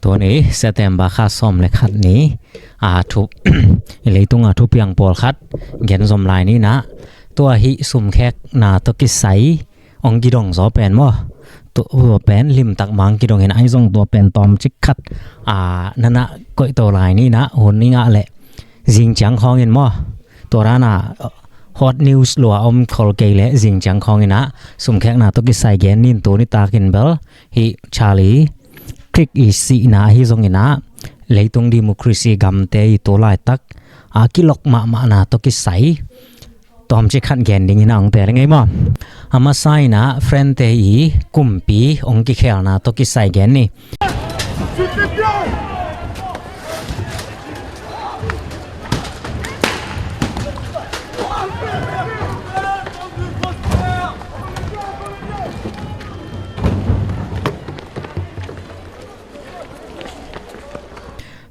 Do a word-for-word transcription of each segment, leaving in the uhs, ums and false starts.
Tuni September kha sawm le khat ni a thu, leitung a thupiang pawlkhat gen zom lai ni na, tua hi sumkhekna tawh kisai ong kidong zaw pen maw? Tua pen limtak mang kidong in ai zong tua pen tawmcik khat a nana koihto lai ni na, hun i ngah leh zing ciang khawng in maw? Tua rana hot news lua om khol kei leh zing ciang khawng in ah sumkhekna tawh kisai gen nin. Tuni takin bel hi Charlie Kirk i sihna ahi zong in ah leitung democracy gamte i tu laitak a kilok mahmahna tawh kisai tawmcik khat gen ding in ah ong tel ngei maw? A masa in ah French te i kumpi ong kikhelna tawh kisai gen ni.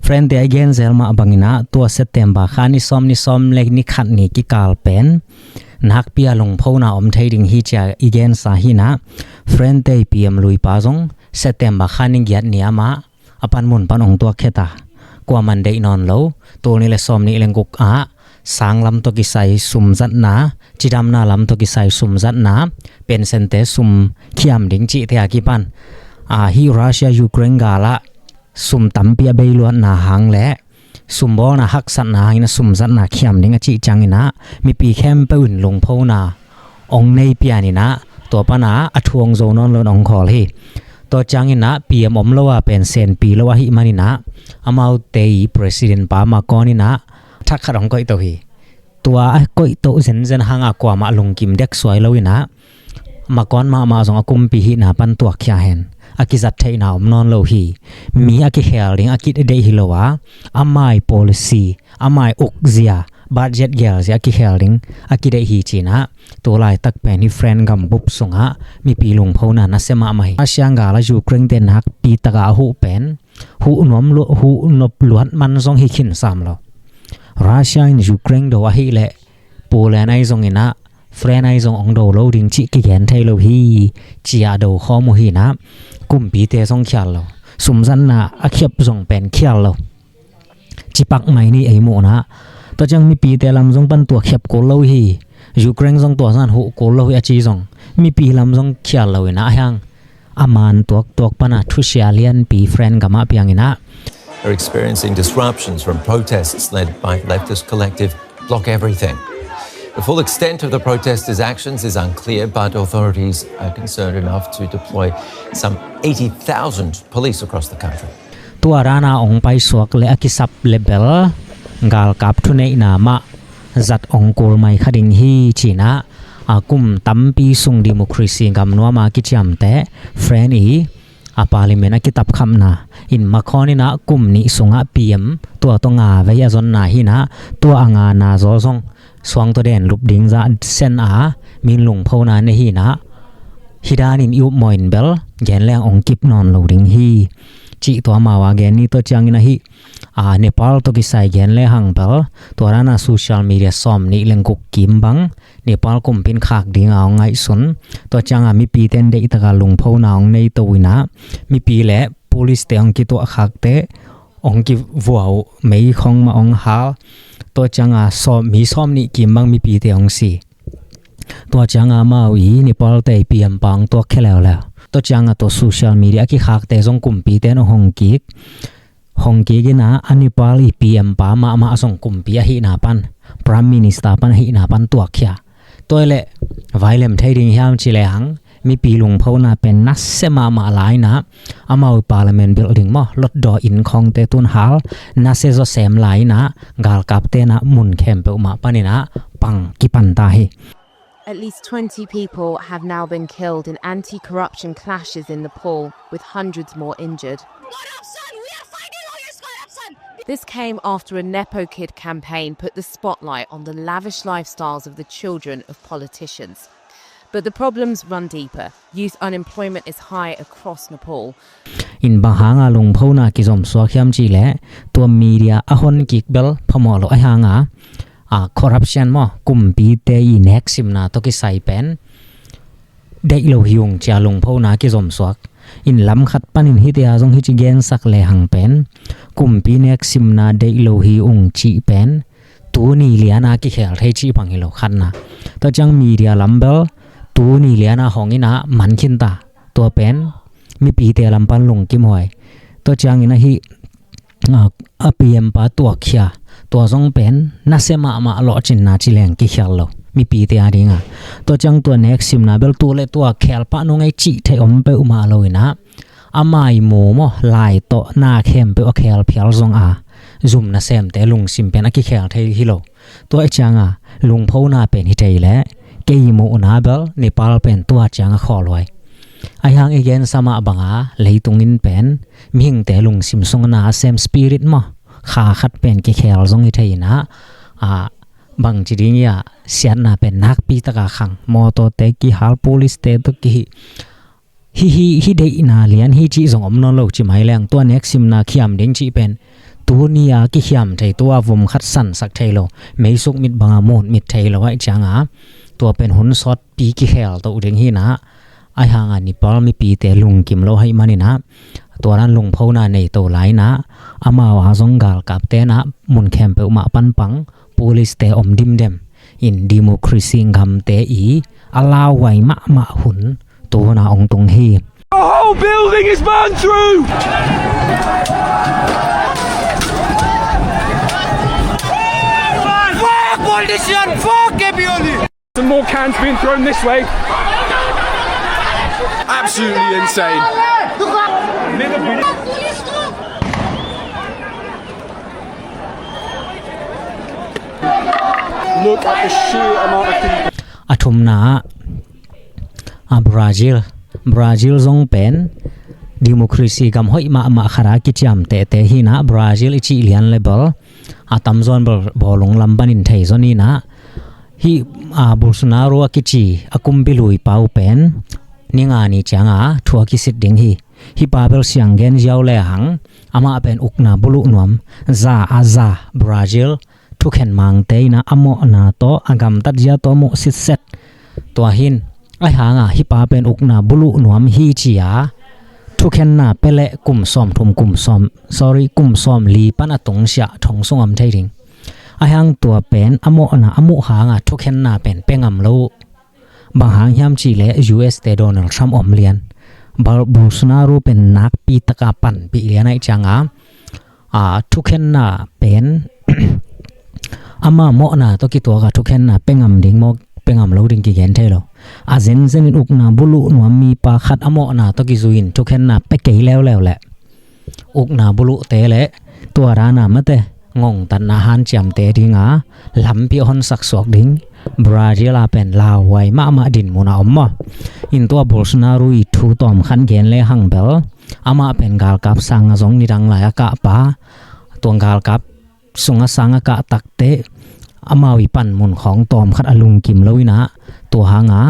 French te a i gen zel mah bang in ah tua September kha ni sawm, ni sawm le ni khat ni kikal pen nakpi a lungphona om thei ding hi ci a i gensa hi in ah French te i P M luipa zong September kha ni giat ni amah a panmun pan ong tuakkhiat a, kuaman deih nawn lo. Tul nih le sawm nih le guk ah sang lam tawh kisai sum zatna, cidamna lam tawh kisai sum zatna, pension te sum khiam ding cihte a kipan a, hi Russia Ukraine gal ah sum tampi a bei luatna hang le sum bawlna haksatna hang in ah sum zatna khiam ding a cih ciang in ah mipi khempeuh in lungphona ong nei pian in ah tua pan a a thu ong zo nawn lo in ong khawl hi. Tua ciang in ah P M om lo a pension pi lo ahih man in ah amaute i president pa Macron in ah thak khat ong koihto hi. Tua a koihto zenzen hang a kuamah lungkim dek suai lo in ah Macron mahmah zong a kumpi hihna pan tuakkhia hen. A kizat theihna om nawn lo hi. Mi a kikhel ding a kideih hi lo a, amai policy, amai ukzia, budget gelzia a kikhel ding a kideih hi ci in ah tu laitak pen hi French gambup sungah mipi lungphona nasia mahmah hi. Russia gal a Ukraine te nakpi taka a huh pen huh nuam lu-, huh nop luat man zong hi khin sam lo. Russia in Ukraine do ahih leh Poland ai zong in ah French ai zong ong do lo ding cih kigen thei lo hi. Ci a do khawm uh hi in ah kumpite zong khial lo, sumzatna a khiap zong pen khial lo. Cipak mai ni ei muhna. Tua ciang mipite lam zong pan tua khiap kul lo hi. Ukraine zong tua zan huh kul lo hi a ci zong mipi lam zong khial lo in ah hiang a man tuaktuak pan a thusia lianpi French gam ah piang in ah. Are experiencing disruptions from protests led by leftist collective Block Everything. The full extent of the protesters' actions is unclear, but authorities are concerned enough to deploy some eighty thousand police across the country. Tua rana ong paisuak le a kisap le bel galkap thuneihna mah zat ong kul mai kha ding hi ci in ah a kum tampi sung democracy gam nuam a kiciamteh French i a parliament a kitapkhamna in Macron in ah kum nih sungah P M tua tawh nga vei a zonna hi in ah tua a ngana zaw zong suang tawh den lup ding zah sen a min lungphona nei hi in ah hi dan in i upmawh in bel gen leng ong kip nawn lo ding hi. Cih tua mau a gen ni. Tua ciang in ah hi a Nepal tawh kisai gen le hang bel tua rana social media sawm nih le guk kim bang Nepal kumpi in khak ding a ong ngaihsun. Tua ciang a mipite in deih taka lungphona ong nei to in ah mipi le police te ong kituah khakte ong kivua uh, mei khong mah ong hal. Tua ciang a sawm, mi sawm nih kim bang mipite ong si. Tua ciang a amau i Nepal te i P M pa ong tuakkhia leuleu. Tua ciang a tua social media a kikhakte zong kumpite in ong hong kik. Hong kik in ah a Nepal i P M pa mahmah zong kumpi ahihna pan, Prime Minister pan ahihna pan tuakkhia. Tua i leh vai lem thei ding hiam ci le hang mipi lungphona pen nasia mahmah lai in ah amau i parliament building maw, lotdaw inn khawngte tun hal nasia zaw sem lai in ah galkapte in ah mun khempeuh mah pan in ah pang kipan ta hi. At least twenty people have now been killed in anti-corruption clashes in Nepal, with hundreds more injured. This came after a Nepo Kid campaign put the spotlight on the lavish lifestyles of the children of politicians. But the problems run deeper. Youth unemployment is high across Nepal. In bang hanga lungphona kizom suak hiam cih leh tua media a hon kik bel phamawh lo a hanga a corruption maw, kumpite i neksimna tawh kisai pen deih lo hi ung cia lungphona kizom suak. In lam khat panin hihte a zong hih ci gensak lehang pen kumpi nek simna deih lo hi ung cih pen tuni liana kikhel thei cih bang hi lo, khatna. Tua ciang media lam bel tuni liana hong ina man khin ta. Tua pen mipite lam pan lungkim huai. Tua ciangin ahi a, a P M pa tuakkhia, tua zong pen nasia mahmah lawhcinna ci leng kikhial lo mipite a dinga. Tua ciang tua nek simna bel tu le tua khel pah nung ei cih theih om peuhmah lo ina, a maimu maw lai tawh na khempeuh a khel phial zong a zum nasemte lungsim pen a kikhel thei hi lo. Tua i cianga lungphona pen hi thei leh kei muhna bel Nepal pen tua cianga khawlhuai. Ahi hang i gensa mah banga leitung in pen mihingte lungsim sungah na a sem spirit maw, kha khat pen kikhel zong hi thei ina, a, bangci ding ia, siatna pen nakpi taka khang, mawtawte kihal, police-te tawh kihi, hi hi hi deihna lian hi cih zong om nawn lo ci mai leng, tua nek simna khiam ding cih pen tuni a kikhiam thei, tua vum khat sansak thei lo, meisuk mit banga mun mit thei lo ahi cianga, tua pen hun sawtpi kikhel to ding hi ina. Ahi hanga Nepal mipite lungkim lo ahi manina, tua dan lungphona nei to lai ina, amau a zong galkapte na mun khempeuh mah panpang, police-te om dimdem in democracy gamte i a lauhuai mahmah hun tuna ong tung hi. The whole building is burned through! Fuck politician! Fuck K P L U! Some more cans being thrown this way. Absolutely insane. Look at the sheer amount of people. A thumna ah, a Brazil, Brazil zong pen democracy gam hoih mahmah khat a kiciamtehte hi ina, Brazil i cih lian le bel a tamzaw in bawlung lam panin thei zaw ni ina, hih a Bolsonaro a kici a kumpi lui pa uh pen ni nga ni cianga thu a kisit ding hi. Hih pa bel siang gen ziau lehang amah pen ukna buluh nuam, za a za Brazil thukhen mangte ina a mawhna tawh a gamtat zia tawh a mawh sitset. Tua hin ahi hanga hih pa pen ukna buluh nuam hi cia thukhenna pia leh kum sawm thum, kum sawm, sorry, kum sawm li pan a tungsiah thong sung om thei ding. Ahi hang tua pen a mawhna a muh hanga thukhenna pen pia ngam lo. Bang hang hiam cih leh U S te Donald Trump om lian, Bal-, Bolsonaro pen nakpi taka panpih lian ahi cianga, a, thukhenna pen ama mawhna tawh kituaka thukhenna pia ngam ding maw, pia ngam lo ding kigen thei lo. A zenzenin ukna buluh nuam mipa khat a mawhna tawh kizuiin thukhenna pia kei leuleu leh ukna buluhte le tua dana mate ngongtatna hanciamte dinga lampi a honsak suak ding Brazil a pen lauhuai mahmah dinmun a om maw. In tua Bolsonaro i thu tawm khat gen lehang bel amah pen galkap sanga zong nidang lai a kahpa, tua galkap sunga sanga kah takte amau i panmun khawng tawm khat a lungkim lo ina, tua hanga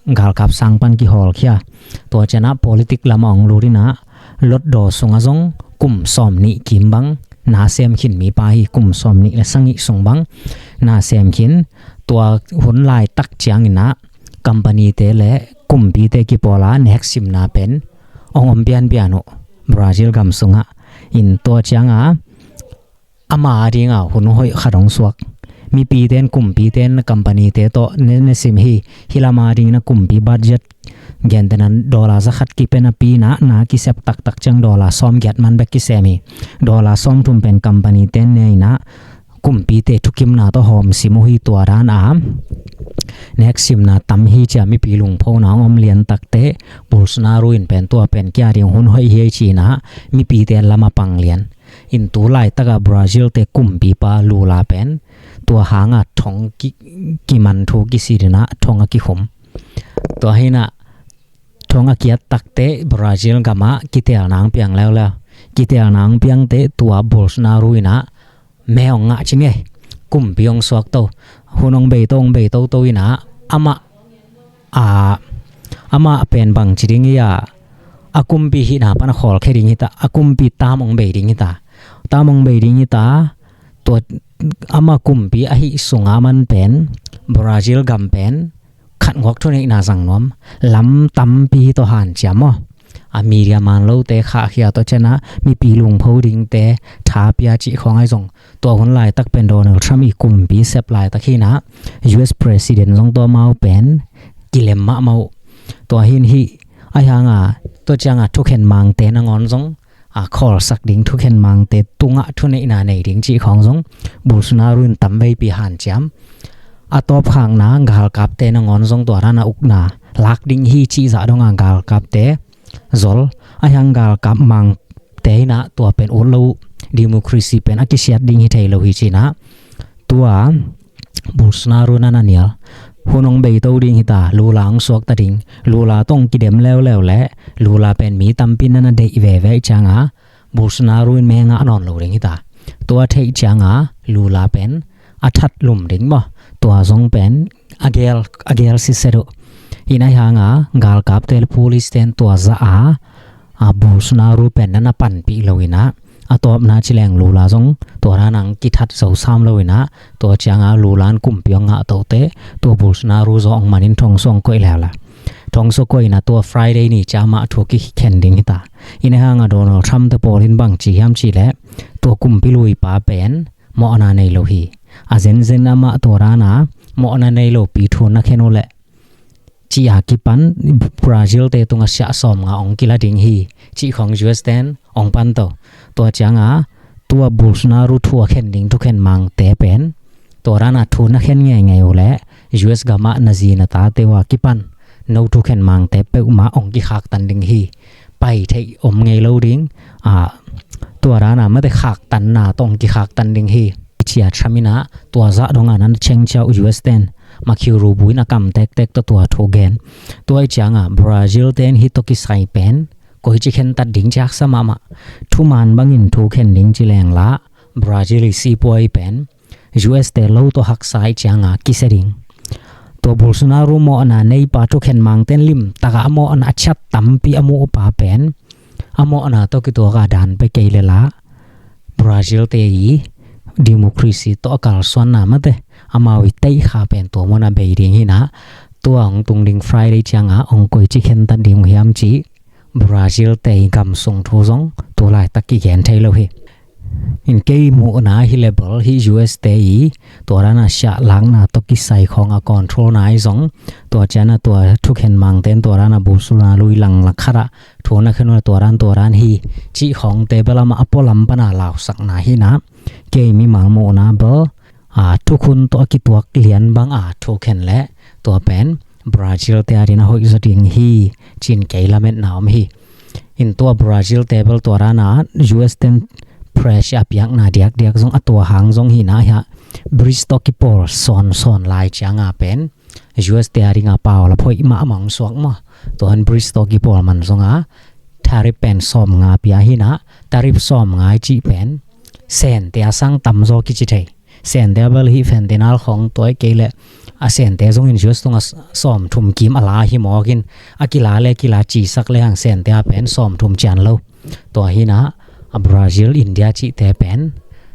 galkap sang pan kihawlkhia. Tua ciana politik lama ong lut ina, lotdaw sunga zong kum sawm nih kim bang na sem khin mipa hi, kum sawm nih le sagih sung bang na sem khin. Tua hun laitak ciang ina company-te le kumpite kipawla nek simna pen ong om pianpian uh Brazil gam sungah. In tua cianga ama a dinga hun hoih khat hong suak. Mipite in, kumpite in company-te tawh ne, ne sim hi. Hih lama dingin a kumpi budget gentehna dollar za khat kipia napi ina, na kisep taktak ciang dollar sawm giat man bek kisem hi. Dollar sawm thum pen company-te in ne ina, kumpite thukimna tawh hawm sim uh hi. Tua dana nek simna tam hi cia mipi lungphona hong om lian takte Bolsonaro in pen tua pen kia ding hun hoih hi ei ci ina mipite lama pang lian. In tu laitaka Brazil-te kumpipa Lula pen tua hanga thong ki, kiman thu kisit ina thong a kikhum. Tua hi ina thong a kiat takte Brazil gamah kitelna hong piang leuleu. Kitelna hong piangte tua Bolsonaro ina me hong ngah ci ngei. Kumpi hong suak to, hun hong bei to, hong bei toto ina amah a, amah pen bangci ding hia, a kumpi hihna pan a khawlkhia ding hita, a kumpi tam hong bei ding hita. Tam hong bei ding hita. Tua ama kumpi ahi sunga man pen Brazil gam pen khat ngawk thuneihna zang nuam, lam tampi tawh hanciam maw. a media man lote khahkhia, tua ciangah mipi lungpho dingte tha pia cih khawng ahi zong, tua hun laitak pen Donald Trump i kumpi sep laitak hinah U S President zong tua mau pen kilem mahmah uh. Tua hin hih ahi hanga tua cianga thukhen mangte nangawn zong a khawlsak ding, thukhen mangte tungah thuneihna nei ding cih khawng zong Bolsonaro in tamveipi hanciam. A tawpkhakna galkapte nangawn zong tua dana ukna lak ding hi cih zah donga galkapte zol, ahi hang galkap mangte inah tua pen ut lo uh, democracy pen a kisiat ding hi thei lo hi cinah tua Bolsonaro na na nial. Hun hong beito ding hita, Lula hong suakta ding. Lula tawh hong kidem leuleu le Lula pen mi tampi na na deih veve cianga Bolsonaro in mengah nawn lo ding hita. Tua theih cianga Lula pen a that lum ding maw, tua zong pen a gel, a gel siset uh. Hi nai hanga galkapte le police ten tua zah a, a Bolsonaro pen na na panpih lo inah, a tawpna cileng Lula zong tua dana hong kithat zo sam lo inah, tua cianga Lula in kumpi hong ngah tote tua Bolsonaro zong hong manin thongsuah hong koih leula. Thongsuah koih inah tua Friday ni ciamah thu kikhen ding hita. Hi nai hanga Donald Trump te pawl in bang ci hiam cihleh, tua kumpi luipa pen mawhna nei lo hi. A zenzen amah tua dana mawhna nei lopi thu na khen uh leh, ci a kipan Brazil te tunga siah sawmnga hong kila ding hi cih khawng U S ten hong panto. Tua cianga tua Bolsonaro thu a khen ding thukhen mangte pen tua dana thu na khen ngeingei uh leh U S gamah na zi na tate uh a kipan no thukhen mangte peuhmah hong kikhaktan ding hi. Pai theih om ngei lo ding. A, tua dana mate khaktanna tawh hong kikhaktan ding hi. Cia Trump inah tua zah donga nan chengcia uh U S ten. Marco Rubio in a kam tektek tawh tua thu gen. Tua i cianga Brazil ten hih tawh kisai pen koici khentat ding ciaksa mahmah. Thuman bangin thu khen ding cileng lah Brazil i sipuai pen U S te lo tawh haksa i cianga kisia ding. Tua Bolsonaro mawhna neipa thukhen mangten limtaka a mawhna a ciat tampi a muhpa pen a mawhna tawh kituaka dan pe kei lela Brazil te i democracy tawh a kalsuanna mate amau i teihkha pen tua mawhna bei ding hinah, tua hong tung ding Friday cianga hong koici khentat ding uh hiam cih Brazil te i gamsung thu zong tu laitak kigen thei lo hi. In kei muhna hi le bel hih U S te i tua dana siah lakna tawh kisai khawng a controlna i zong, tua ciana tua thukhen mangten tua dana Bolsonaro i langlak khatah thu na khen uh tua dan tua dan hi cih khawngte bel amah a pualam pana lausakna hinah, kei mimal muhna bel a, thukhun tawh a kituak lian banga thukhen le tua pen Brazil te adin a hoih zaw ding hi cin kei lametna om hi. In tua Brazil te bel tua dana U S ten pressure a piakna diakdiak zong a tua hang zong hinah hia BRICS tawh kipawl sawnsawn lai cianga pen U S te adinga pau la phoih mahmah hong suak maw. Tua han BRICS tawh kipawl man zonga tariff pen sawmnga pia hinah, tariff sawmnga i cih pen sente a sang tamzaw kici thei. Sente a bel hih fentanyl khawng tua i kei leh a sente zongin U S tunga sawmthum kim a la hi mawkin a kila le kila cisak le hang sente a pen sawmthum cian lo. Tua hinah a Brazil, India cihte pen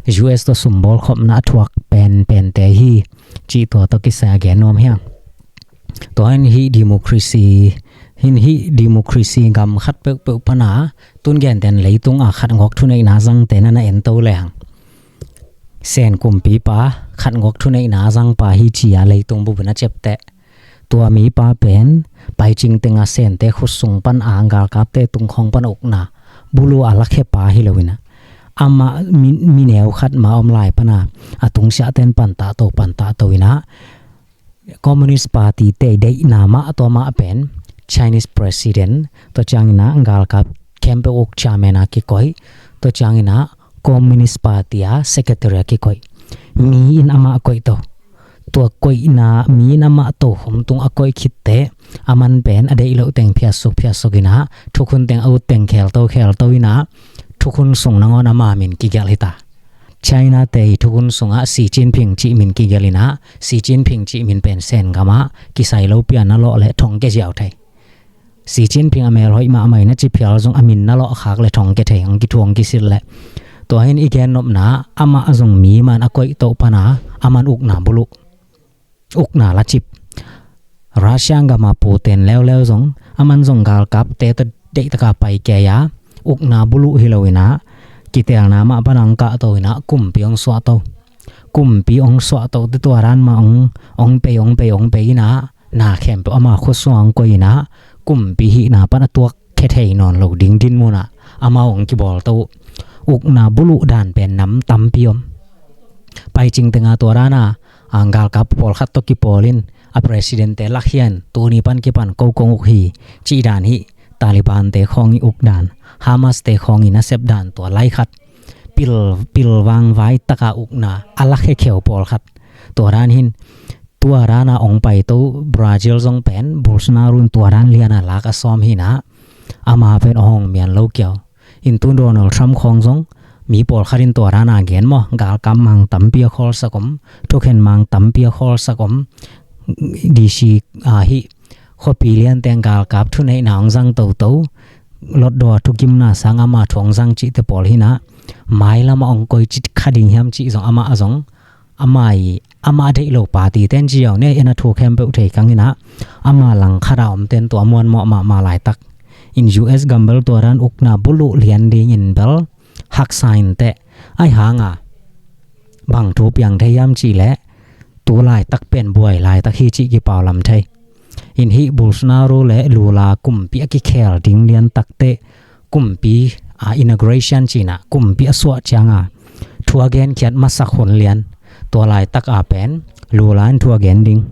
U S tawh sumbawl khopna a thuak penpente hi cih tua tawh kisai a gen nuam hiang. Tua hin hih democracy, hin hih democracy gam khat peuhpeuh pana tun genten leitunga khat ngawk thuneihna zangte na na ento le hang. Sen kumpipa khat ngawk thuneihna zangpa hi cia leitung bubun a cepteh. Tua mipa pen paicing tenga sente khutsung pana galkapte tungkhawng pana ukna bulu a lakhepa hi lo inah, amah mi, mineu khat ma om lai pana a tungsiahten pantahto pantahto inah, Communist Party te deihna mah tua mah pen Chinese President, tua cianginah galkap khempeuh uk chairman a kikoih, tua cianginah Communist Party a secretary a kikoih. Mi in amah koihto. Tua koihna mi in amah tokhom tung a koih khitte, aman pen a deih loh teng phiatsuk phiatsuk inah, thukhun teng a ut teng khelto khelto inah, thukhun sung nangawn ama min kigelh hita. China te i thukhun sungah Xi Jinping cih min kigelh inah, Xi Jinping cih min pen Sen gamah kisai lo pian a lawh le thong ke ziau thei. Xi Jinping a mel hoih mahmah inah ci phial zong a min na lawh khak le thong ke thei, hong kithuang kisil le. Tua hin i gennopna amah zong mi man a koih toh pana aman ukna buluh, ukna lacip. Russia gama Putin leuleu zong aman zong galkapte tawh deihtaka pai kei a, ukna buluh hi lo inah, kitelna mah pan ang kahto inah kumpi hong suahto. Kumpi hong suahto te tua dan mah hong, hong pei, hong pei, hong pei inah, na khempeuh ama khuasung hong koih inah, kumpi hihna pan a tuak khia thei nawn lo ding dinmun ah amau hong kibawlto. Ukna buluh dan pen nam tampi om. Paicing tenga tua dana, a, galkap pawlkhat tawh kipawl in, a president te lakhian, tuni pan kipan ko kong uk hi, cih dan hi, Taliban te khawng i uk dan, Hamas te khawng i nasep dan tua lai khat, pil, pilvang vai taka ukna, a lakhe kheu pawlkhat. Tua dan hin, tua dana ong paito Brazil zong pen, Bolsonaro in tua dan liana lak a sawm hinah, ama pen ong mian lo kiau. In tu Donald Trump khawng zong, mi pawlkhat in tua dana gen maw, galkap mang tampi a khawlsak om, thukhen mang tampi a khawlsak om, D C, a, hi, khuapi lian teng galkap thuneihna hong zang toto, lotdaw thukimna sang ama thu hong zang cihte pawl hinah, mailam a ong koi cit kha ding hiam cih zong amah a zong, amah i, amah deih lo party ten ci au ne, en a thu khempeuh thei kang inah, ama langkhat a om ten tua muan mawh mahmah laitak. In U S gam bel tua dan ukna buluh lian dingin bel, haksa inteh, ai hanga, bang thu piang thei hiam cih leh, tu laitak pen buai laitak hi cih kipau lam thei. In hih Bolsonaro le Lula kumpi a kikhel ding lian takte kumpi, a, inauguration cina kumpi a suah cianga thu a genkhiat masak hun lian tua laitak a pen Lula in thu a gen ding.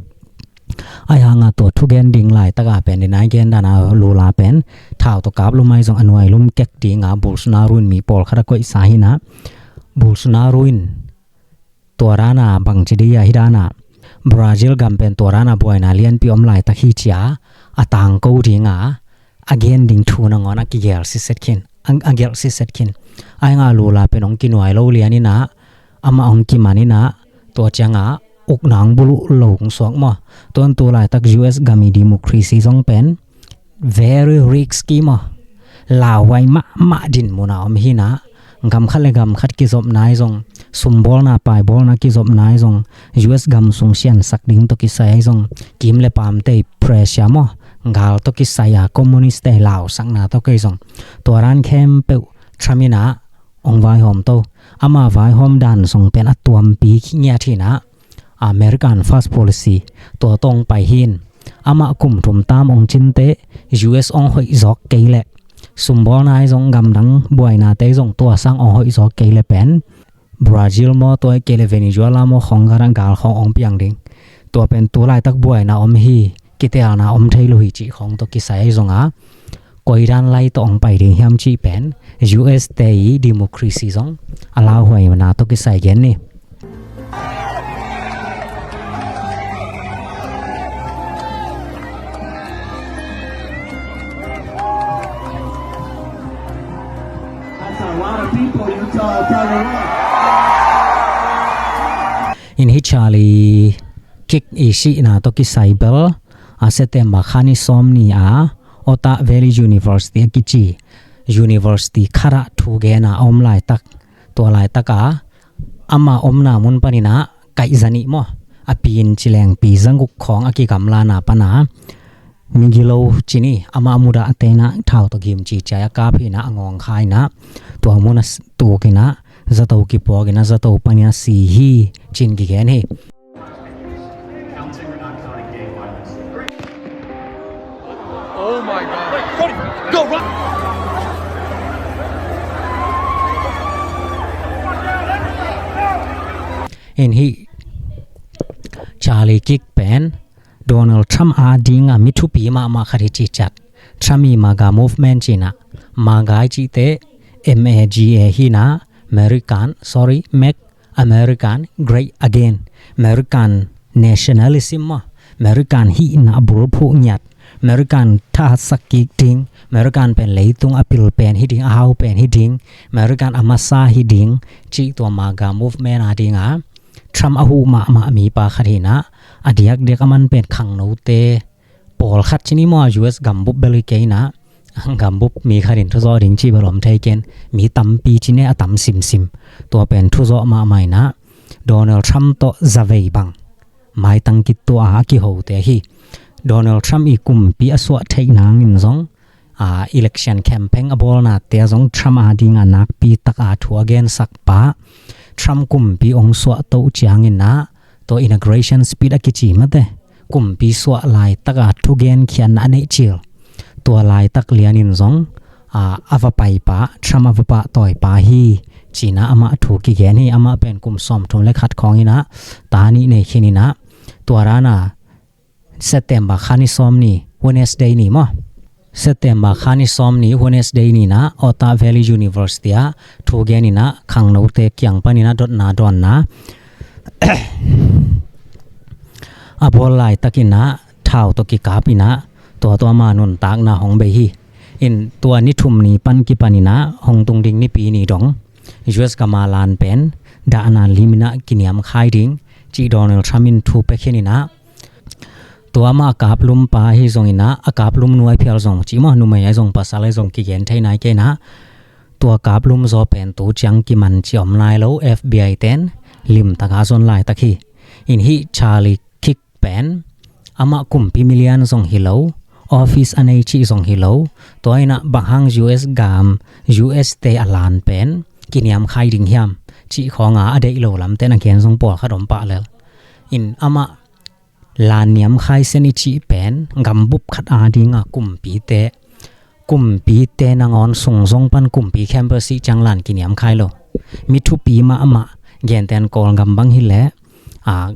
Ai hanga tua thu gen ding laitak a pen dinai gen dana Lula pen thau tawh kap lum ai zong a nuai lum kek dinga Bolsonaro in mi pawlkhat a koihsa hinah Bolsonaro in tua dana bangci dei a hi dana Brazil gam pen tua dana buaina lianpi om laitak hi cia a tangko dinga a gen ding thu nangawn a kigelh siset khin, a, a gelh siset khin. Ai nga Lula pen ong kinuai lo lian inah, amah ong kiman inah, tua cianga ukna ong buluh lo ong suak maw. Tuan tu laitak U S gam i democracy zong pen very risky maw. Lauhuai mahmah din muna om hinah, gam khat le gam khat kizopna ai zong, sumbawlna paibawlna kizopna ai zong, U S gam sung siansak ding tawh kisai ai zong, kim le pamte i pressure maw, gal tawh kisai a communist te lausakna tawh kei zong, tua dan khempeuh Trump inah ong vaihawm to. Ama vaihawm dan zong pen a tuampi ngiat hinah, American First Policy tua tawh ong pai hin. Amah kum thum tam ong cinte U S ong hoih zawk kei leh, sumbawlna ai zong gamdang buainate zong tua sang ong hoih zawk kei leh pen Brazil maw tua kei leh Venezuela maw khawng khatah gal khawng ong piang ding. Tua pen tu laitak buaina om hi, kitelna om thei lo hi cih khawng tawh kisai ai zonga koi dan lai tawh ong pai ding hiam cih pen U S te i democracy zong a lauhuaina tawh kisai gen ni. That's a lot of people, Utah. That's a lot. In hih Charlie Kirk i sihna tawh kisai bel, a, September kha ni sawm ni a Ottawa Valley University a kici university khatah thu gena a om laitak, tua laitaka ama omna mun paninah kaihza nih maw, a pin cileng pi zanguk khawng a kigamlana pana migilo cini amah mudah tenah thau tawh gim cicai a kap hinah a ngawng kha inah tua mun a tukinah zato kipuakinah zato panin a si hi cin kigen hi. Oh my God. Go, run. In hih Charlie Kirk pen Donald Trump a dinga mi thupi mahmah khat hi cihciat. Trump i MAGA movement cinah, MAGA i cihte M A G A hinah, American, sorry, Make American Great Again, American nationalism maw, American hihna bulphuh ngiat, American thahatsak kik ding, American pen leitung a pil pen hi ding, a hau pen hi ding, American a masa hi ding, cih tua MAGA movement a dinga Trump a huh mahmah mipa khat hinah, a diakdiak a man pen khangnote pawlkhat cini maw, U S gambup bel hi kei inah, gambup mi khat in thuzawh ding cih bel om thei ken, mi tampi cine a tam simsim. Tua pen thuzawh mahmah inah Donald Trump tawh zavei bang maitang kituah a kihote hi. Donald Trump i kumpi a suah theih nangin zong a, election campaign a bawlnate ah zong Trump a dingah nakpi taka thu a gensak pa, Trump kumpi ong suah toh ciangin ah tua inauguration speech a kici mate, kumpi suah laitaka thugenkhiatna a neih cil, tua laitak lianin zong a, a va paipa, Trump a va pahtawipa hi cina amah thu kigen hi. Amah pen kum sawmthum le khat khawngin ah ta nih nei khinin ah, tua dana September kha ni sawm ni, Wednesday ni maw, September kha ni sawm ni, Wednesday ni na Otav Valley University ah thugenin ah khangnote kiang panin ah dotna dawnna a bawl laitakin ah thau tawh kikapin ah tua tua ama nuntakna hong bei hi. In tua ni thum ni pan kipanin ah hong tung ding Nipi ni dong U S gam a lan pen dahna limin ah kiniamkhai ding cih Donald Trump in thu pia khinin ah, tua amah a kaplum pa ahi zongin ah, a kaplum nu ahi phial zong cih maw, numei ahi zong pasal ahi zong kigen thei nai kei in ah, tua kaplum zaw pen tu ciang kiman cih om nai lo, F B I ten limtaka zon laitak hi. In hih Charlie Kirk pen amah kumpi milian zong hi lo, office a nei cih zong hi lo, tua in ah bang hang U S gam, U S te a lan pen kiniamkhai ding hiam cih khawnga a deih lo lamte na gen zong pawlkhat om pah lel. In amah lan niamkhai sen i cih pen gambup khat a dinga kumpite, kumpite nangawn sung zong pan kumpi khempeuh sih ciang lan kiniamkhai lo. Mi thupi mahmah, gentehna Kawlgam bang hileh, a,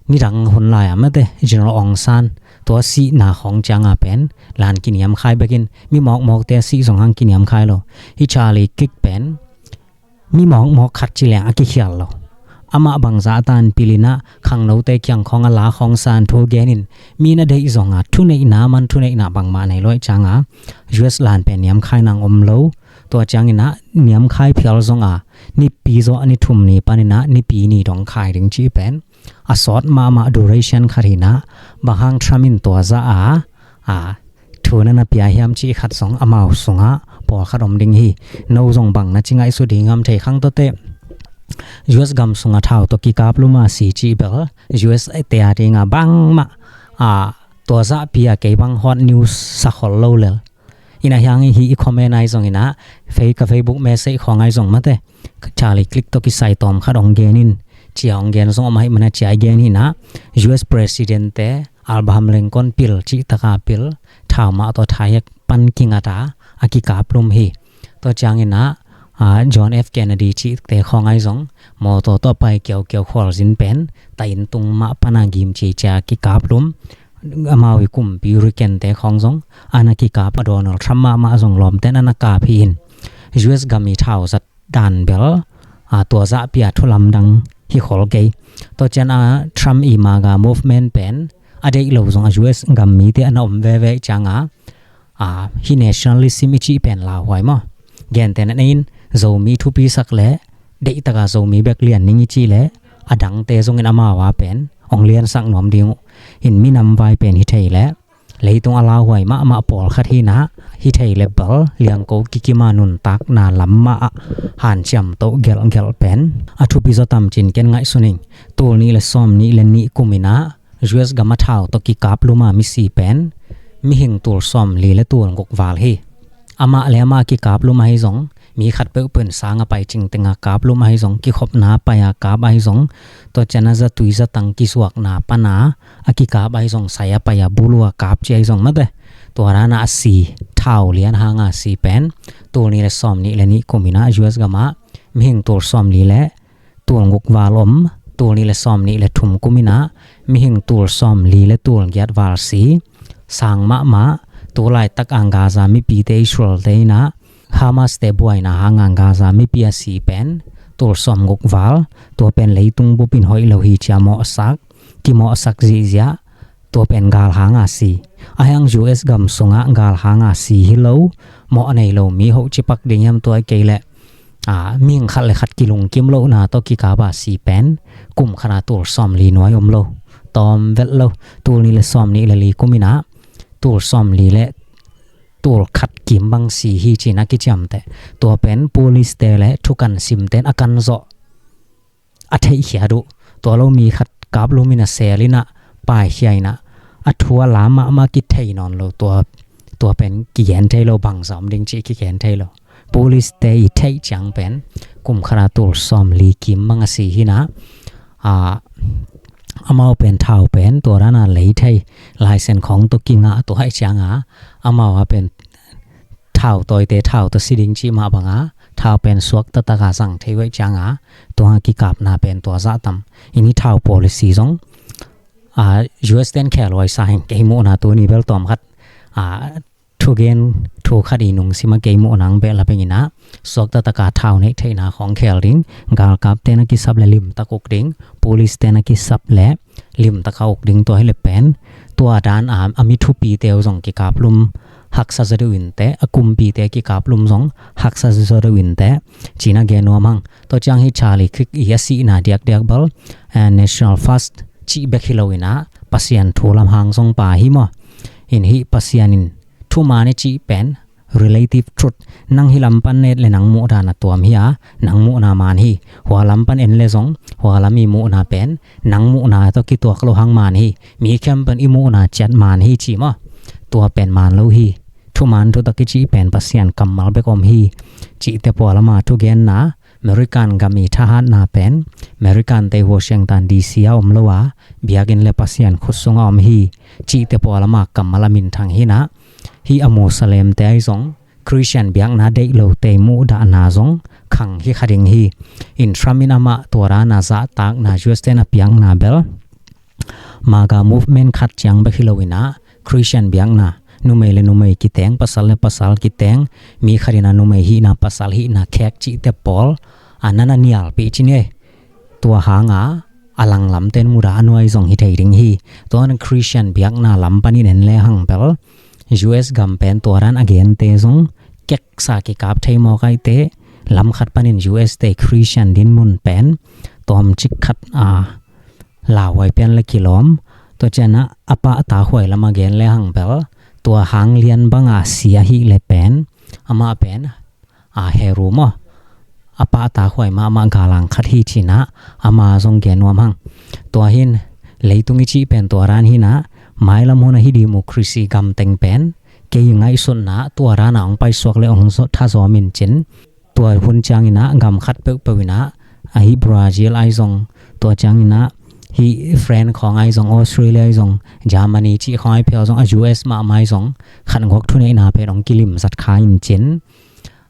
nidang hun lai-a mate General Aung San tua sihna khawng cianga pen lan kiniamkhai bekin, mi mawkmawkte a sih zong hang kiniamkhai lo. Hih Charlie Kirk pen mi mawkmawk khat ci leng a kikhial lo. Amah bangzah a tan pilin ah khangnote kiang khawng a la khawng san thu genin, mi na deih zonga thuneihna man thuneihna bangmah nei luai cianga U S lan pen niamkhai nang om lo. Tua ciangin ah niamkhai phial zonga Nipi zaw ni thum ni panin ah Nipi ni dong khai ding cih pen a sawt mahmah duration khat hi in ah, bang hang Trump in tua zah a, a, thu na na pia hiam cih khat zong amau sungah pawlkhat om ding hi. No zong bang na ci ngaihsut ding hiam, thei khang tuate U S gam sungah thau tawh kikaplum a si cih bel U S te a dinga bangmah, a, tua zahpi a kei bang hot news sa khol lo lel. In a hiang i hih i comment ahi zongin ah, fei ka Facebook message khawng ahi zong mate, Charlie Kirk tawh kisai tawm khat hong genin, cia hong gen zong om ahih mana cia i gen hi in ah, U S President te Abraham Lincoln pil cihtaka pil, thau mah tawh thai hek pan kingata a kikaplum hi. Tua ciangin ah, a, John F Kennedy cihte khawng ahi zong mawtaw tawh pai kiaukiau khualzin pen ta inn tung mah pana gim cicia kikaplum. Amau i kumpi Reagan te khawng zong ana kikap a, Donald Trump mahmah zong lawmten ana kap hi in, U S gam i thau zat dan bel, a, tua zahpi a thu lamdang hi khol kei. Tua cian a Trump i MAGA movement pen a deih lo zong a U S gam mite ana om veve cianga, a, hih nationalism i cih pen lauhuai maw? Gentehna in Zomi thupisak le deihtaka Zomi bek lian ning i cih le a dangte zongin amau a pen hong liansak nuam ding uh. In minam vai pen hi thei le leitung a lauhuai mahmah pawlkhat hi in ah, hi thei le bel liangko kikima nuntakna lam mah ah hanciam toh gelhgelh pen a thupi zaw tam cin ken ngaihsun ing. Tul nih le sawm nih le nih kum in ah U S gam a thau tawh kikaplum a misi pen mihing tul sawmli le tul guk val hi. Amah le amah kikaplum ahi zong, mi khat peuhpeuh in sang a pai cingtenga kaplum ahi zong, kikhopna a pai a kap ahi zong, tua ciana zatui zatang kizuakna pana a kikap ahi zong, sai a pai a bulu a kap ci ahi zong mate, tua dana a si thau lian hanga si pen tul nih le sawm nih le nih kum in ah U S gam ah mihing tul sawmli le tul guk val om, tul nih le sawm nih le thum kum in ah mihing tul sawmli le tul giat val si. Sang mahmah, tu laitak ang Gaza mipite Israel te in ah Hamas te buaina hanga Gaza mipi a si pen tul sawm guk val, tua pen leitung bup in hoih lo hi cia mawhsak, kimawhsak zihziah, tua pen galhanga si. A hiang U S gam sungah galhanga si hi lo, mawh a nei lo mi hoh cipak ding hiam, tua kei leh, a, mihing khat le khat kilungkim lohna tawh kikapa si pen kum khata tul sawmli nuai om lo, tawm vet lo. Tul nih le sawm nih le li kum in ah tul sawmli le tul khat kim bang si hi cina kiciamteh. Tua pen police te le thukan simten a kan zawh a theihkhiat uh. Tua lo mi khat kaplum in a sel in ah paikhia in ah, a thu a la mahmah kithei nawn lo, tua tua pen kigen thei lo, bangzah om ding cih kigen thei lo. Police te i theih ciang pen kum khat a tul sawmli kim bang a si hi na, a, amau pen thau pen tua dan a lei thei, license khawng tawh kingah tua ahih ciang a, amau a pen thau tawite thau tawh si ding cih mah bang a, thau pen suak taktak a zang thei uh ahih ciang a, tua kikapna pen tua zah tam. Inn i thau policy zong, a, U S ten khel huai sa hi ing. Kei muhna tuni bel tawm khat, a, thugen thu khat i nungsim a kei muhna hong behlap ing in a, suak taktak a thau neih theihna khawng khel ding, galkap ten a kisap leh limtak uk ding, police ten a kisap leh limtak a uk ding, tua hi leh pen tua dan a, a mi thupite uh zong kikaplum haksa zaw deuh in teh, a kumpite kikaplum zong haksa zaw deuh in teh, ci-in a gen nuam hang. Tua ciang hih Charlie Kirk i a sihna diakdiak bel, eh, national fast cih bek hi lo in a, Pasian thu lam hang zong pha hi maw. In hih Pasian in thuman i cih pen relative truth. Nang hih lam pan et leh nang muh dan a tuam hi a, nang muhna man hi. Hua lam pan en leh zong hua lam i muhna pen nang muhna tawh kituak loh hang man hi. Mi khempeuh in i muhna ciat man hi ci maw. Tua pen man lo hi. Thuman thutak i cih pen Pasian kammal bek om hi. Cihte pawl ama thugenna, American gam i thahatna pen American te Washington D C a om lo a, biakinn leh Pasian khut sungah om hi. Cihte pawl ama kammal a minthang hi na, hih a Muslim te ahi zong, Christian biakna deih lote muhdahna zong khang hi kha ding hi. In Trump in amah tua dan a zahtakna U S ten a piakna bel MAGA movement khat ciang bek hi lo in a, Christian biakna, numei leh numei kiteng, pasal leh pasal kiteng, mi khat in a numei hihna, pasal hihna khek cihte pawl a, na na nialpih ci ni. Tua hang a, a langlamte in mudah a, nuai zong hi thei ding hi. Tua in Christian biakna lam panin en lehang bel, U S gam pen tua dan a gente zong keksa kikap thei mawk ahih teh, lam khat panin U S te Christian dinmun pen tawmcik khat a, lauhuai pian leh kilawm. Tua ciang a, a pahtakhuai lam a gen lehang bel, tua hang lian bang a si ahih leh pen, amah pen, a, Hebrew maw, a pahtakhuai mahmah galhang khat hi ci-in a, ama zong gen nuam hang. Tua hi in, leitung i cih pen tua dan hi in a, mailam hun a hih democracy gam teng pen, kei i ngaihsutna, tua dan a hong paisuak leh hong zo-, thazawm in cin. Tua hun ciangin a, gam khat peuhpeuh in a, a hih Brazil ahi zong, tua ciangin a, hih France khawng ahi zong, Australia ahi zong, Germany cih khawng ahi phial zong, a U S mahmah ahi zong, khat guk thuneihna pen hong kilim zat kha in cin.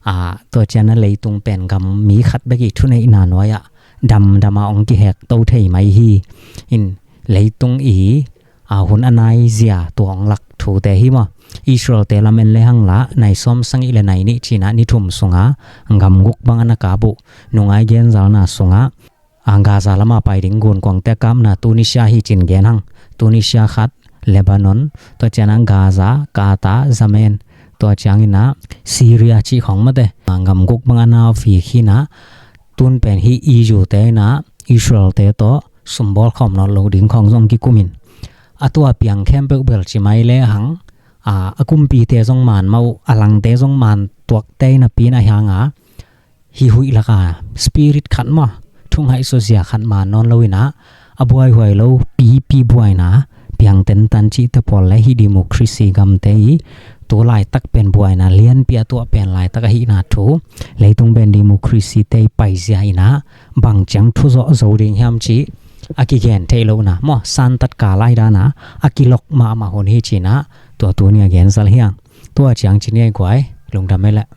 A, tua ciang a, leitung pen gam mi khat bek i thuneihna nuai ah damdam a hong kihek to thei mai hi. In leitung i, a, hun a nai zia tua hong lak thute hi maw. Israel te lam en lehang la, nai sawm sagih leh nai nih ci-in a, ni thum sung a gam guk bang a na kap uh. Nungai genzalna sung a, a, Gaza lam a pai ding gunkuangte a kapna Tunisia hi ci-in gen hang. Tunisia khat, Lebanon, tua ciang a Gaza, Qatar, Yemen, tua ciangin a Syria cih khawng mate, a, gam guk bang a na fik hi in a, tun pen hih E U te in a, Israel te tawh sumbawl khawm nawn lo ding khawng zong kikum in. A tua piang khempeuh bel ci mai lehang, a, a kumpite zong man mah uh, a langte zong man tuakte napi in ahih hang a, hih huih lak a spirit khat maw, thu ngaihsut zia khat man nawn lo in a, a buaihuai lo pipi buaina, piang tentan cihte pawl leh hih democracy gamte i tu laitak pen buaina lianpi a tuah pen laitak ahihna thu, leitung pen democracy te i paizia in a, bang ciang thu zawh zo ding hiam cih a kigen theih lohna maw, santat kal lai dan a, a kilok mahmah hun hi ci-in a, tua tuni a gen zal hi hang. Tua ciang ci ni ei guai, lungdam ei leh.